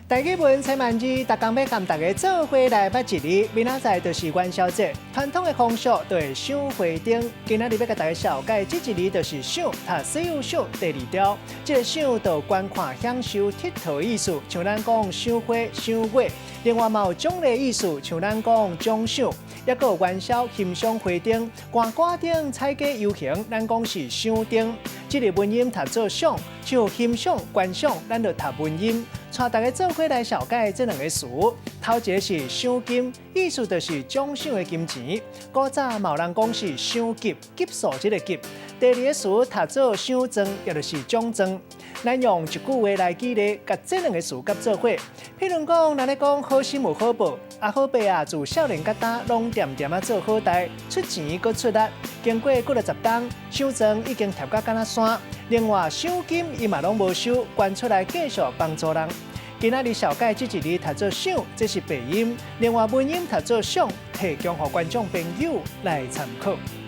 台語文千萬字，逐工欲共大家做伙來捌一字。明仔載就是元宵節，傳統的風俗就會賞花燈。今仔日欲共大家紹介這一字就是賞，讀西遊賞第二條。這个賞就觀看享受𨑨迌意思，像咱講賞花、賞月。另外嘛有獎勵意思，像咱講獎賞。抑閣有元宵欣賞花燈、寒竿燈、踩街遊行，咱講是賞燈。這个文音讀做賞，像欣賞、觀賞，咱就讀文音。帶大家做伙來紹介這兩个詞，頭一个是賞金，意思就是獎賞的金錢。古早嘛有人講是賞急，急數這个急。第二个詞讀做賞狀，也就是獎狀。咱用一句話來舉例，共這兩个詞佮做伙。譬如講，咱咧講好心有好報，阿好伯啊，自少年到今攏恬恬仔做好代，出錢閣出力。經過幾若十冬，賞狀已經疊甲敢若山。另外賞金伊嘛攏無收，捐出來繼續幫助人。今仔日紹介這一字讀做賞，這是白音；另外文音讀做賞，提供予觀眾朋友來參考。